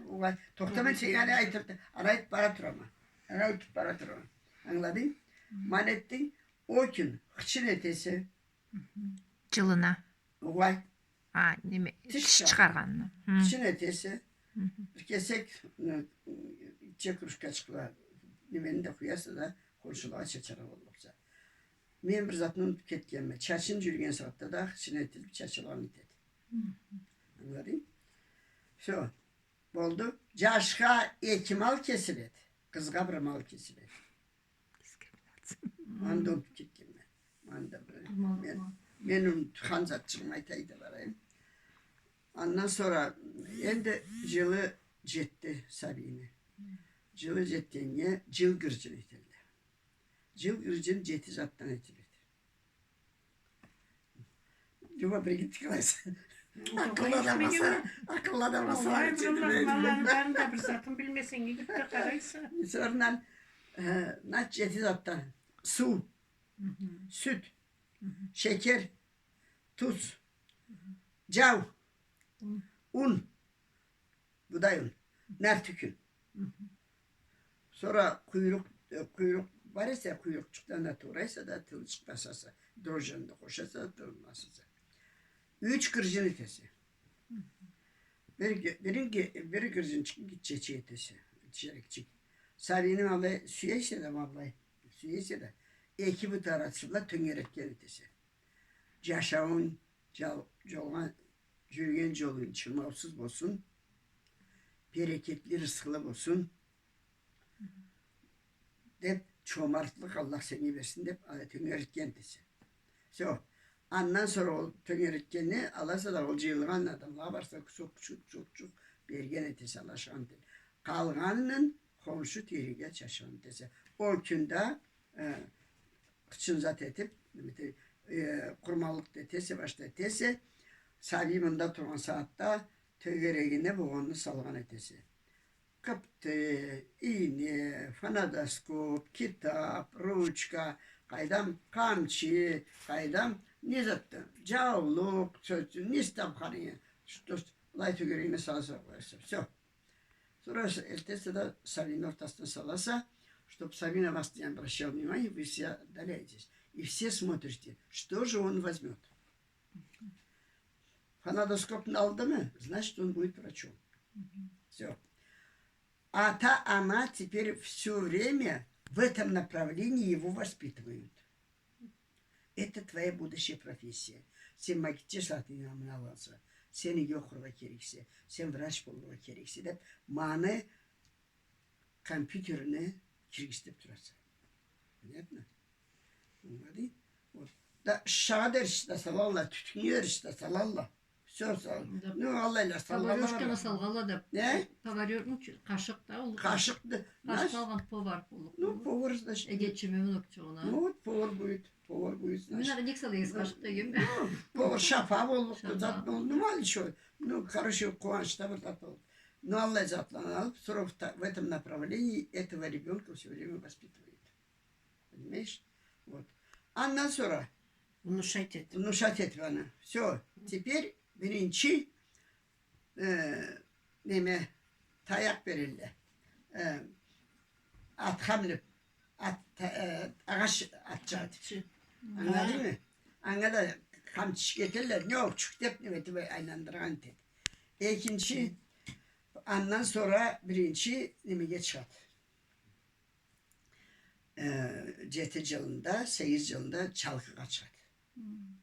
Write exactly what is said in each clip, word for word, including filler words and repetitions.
Огъай, тохта, мен сеннге аны айтып, аны айтып бара турама. Аны айтып бара турама. Ангыладынг? Ма не этдинг? Ол кюн хычын этесе. Джылына. Огъай. А, неме, тиш чыгъаргъанына. Хы. Хычын этесе. Бир кесек, ы, гитче кружкачыкъла немени да къуяса да, хоншулагъа чачаргъа боллукъса. Мен бир затны унутуп кетгенме. Чачын джюрюген сагъатда да хычын этилип чачылгъан этеди. Ангыладынг? Всё. Болду. Джашха эки мал кесиледи, къызгъа бир мал кесиледи. Дискриминация. Анда унутуп кетгенме. Анда бир. Мен, мен унутхан затчыгъымы айтайым да барайым. Андан сора энди джылы джетди сабийни. Джылы джетгеннге джыл гырджын этелле. Джыл гырджын джети затдан этиледи. Джууап бир гитти класс. Акъылла да баса, акъылла да баса. Огъай, бир зат, малланы барын да бир затын билмесенг, не гитти къарайса. Сора, э, значит, джети затдан. Суу, сют, шекер, туз, джау, ун. Будай ун, нартюх ун. Сора къуйрукъ, э, къуйрукъ бар эсе, къуйрукъчукъдан да тураса да, тылычыкъ басаса, дрожжаны да къошаса, тылын басаса. Юч гырджын этесе. Бир гы-, бирин гы-, бир гырджынчыкъны гитчечик этесе, гитчерекчик. Сабийни ма былай сюе эсе да, ма былай сюе эсе да, эки бут арасы бла тёнгеретген этесе. Джашауун, джол-, джолгъа, джюрюген джолунг чырмаусуз болсун, берекетли, рысхылы болсун деп, чомартлыкъ Аллах сеннге берсин деп, а, тёнгеретген этесе. Всё. Андан сора ол тёнгеретгенни аласа да, ол джыйылгъан адамлагъа барса, кусокчукъ, кусокчукъ берген этесе, алашхан этесе. Къалгъанын хоншу тийреге чачхан этесе. Ол кюн да, э, хычын зат этип, неме, э, къурманлыкъ да этесе, башха этесе, сабий мында тургъан сагъатда тёгерегине болгъанны салгъан этесе. Къыпты, ийне, фонендоскоп, китап, ручка, къайдам, къамчы, къайдам, не затды, джаулукъ, сёз, не табханынг, что, былай тёгерегине саласа къояса, всё. Сора с-, эртденбла да сабийни ортасына саласа, чтоб сабий на вас не обращал внимания, вы все отдаляетесь. И все смотрите, что же он возьмёт. Фонендоскопну алдымы, значит, он будет врачом. Всё. Ата-ана теперь всё время в этом направлении его воспитывают. Это твоя будущая профессия. Сен ма гитче сагъатынгдан муну алгъанса, сен иги окъургъа керексе, сен врач болургъа керексе деп, ма аны компьютерине киргизтип тураса. Понятно? Ангыладынг? Вот. Да, шагъа да эришди да салалла, тютюннге да эришди да салалла. Всё, сал-, да. Ну, аллайла салгъанла бар. Поварёшканы салгъанла да. Не? Поварёр-, ну, чё, къашыкъ да, уллу къашыкъ. Къашыкъ да. Къашыкъ алгъан повар боллукъ. Ну, повар, значит. Эгечи мюн окчугъуна. Ну, вот, повар будет, повар будет, значит. Мюн а нек салыгъыз, къашыкъ деген. Ну, повар шафа боллукъ, шафа. Зат боллукъ, ну, мало ли чё. Ну, короче, къууанчда бир зат боллукъ. Ну, аллай затланы алып, сора в та-, в этом направлении этого ребёнка всё время воспитывает. Понимаешь? Вот. Андан сора внушать этип. Внушать этип аны. Всё. Теперь биринчи, э, неме, таякъ берелле. Э, атха минип, ат, та-, э, агъач атча. Атчы. Ангыладынгмы? Анга да къамчычыкъ этелле, не окчукъ деп, неме этип айландыргъан этеди. Экинчи, андан сора биринчи немеге чыгъады. Э, джети джылында, сегиз джылында чалкъыгъа чыгъады. Хм.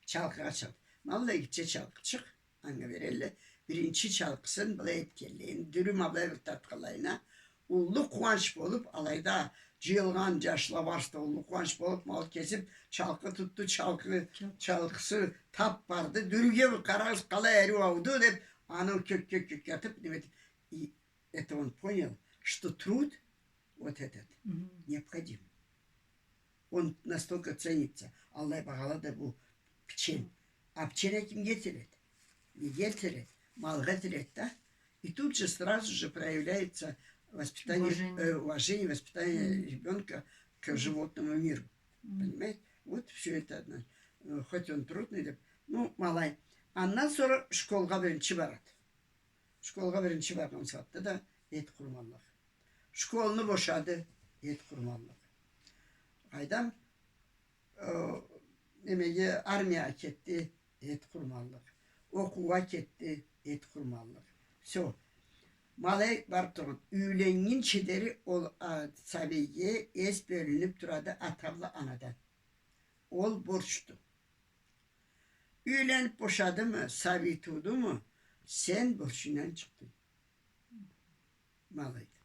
Чалкъыгъа чыгъады. Ма былай гитче чалкъычыкъ, анга берелле. Биринчи чалкъысын былай этгенлейин, дюрюм а былай бир тартханлайына, уллу къууанч болуп, алайда джыйылгъан джашла барысы да уллу къууанч болуп, мал кесип, чалкъы тутду, чалкъы, чал-, чалкъысы тап барды, дюрюге бир къарагъыз, къалай ариу ауду деп, аны кёк-кёк-кёк этип, неме этип, и это он понял, что труд вот этот необходим. Он настолько ценится. Аллай багъалады бу пичен. А пичен а кимге этиледи? Неге этиледи? Малгъа этиледи да. И тут же сразу же проявляется воспитание, уважение, э, уважение, воспитание ребёнка к животному миру. Понимаете? Вот всё это одно. Э, хоть он трудный деп. Ну, ма алай. Андан сора школгъа биринчи барады. Школгъа биринчи баргъан сагъатда да эт къурманлыкъ. Школну бошады, эт къурманлыкъ. Къайдам, э, немеге, армиягъа кетди, эт къурманлыкъ. Окъуугъа кетди, эт къурманлыкъ. Всё. Ма алай барып тургъан. Юйленнгинчи дери ол, а, сабийге эс бёлюнюп турады ата бла анадан. Ол борчду. Юйленип бошадымы, сабий туудуму, сен борчунгдан чыкъдынг. Ма алайды.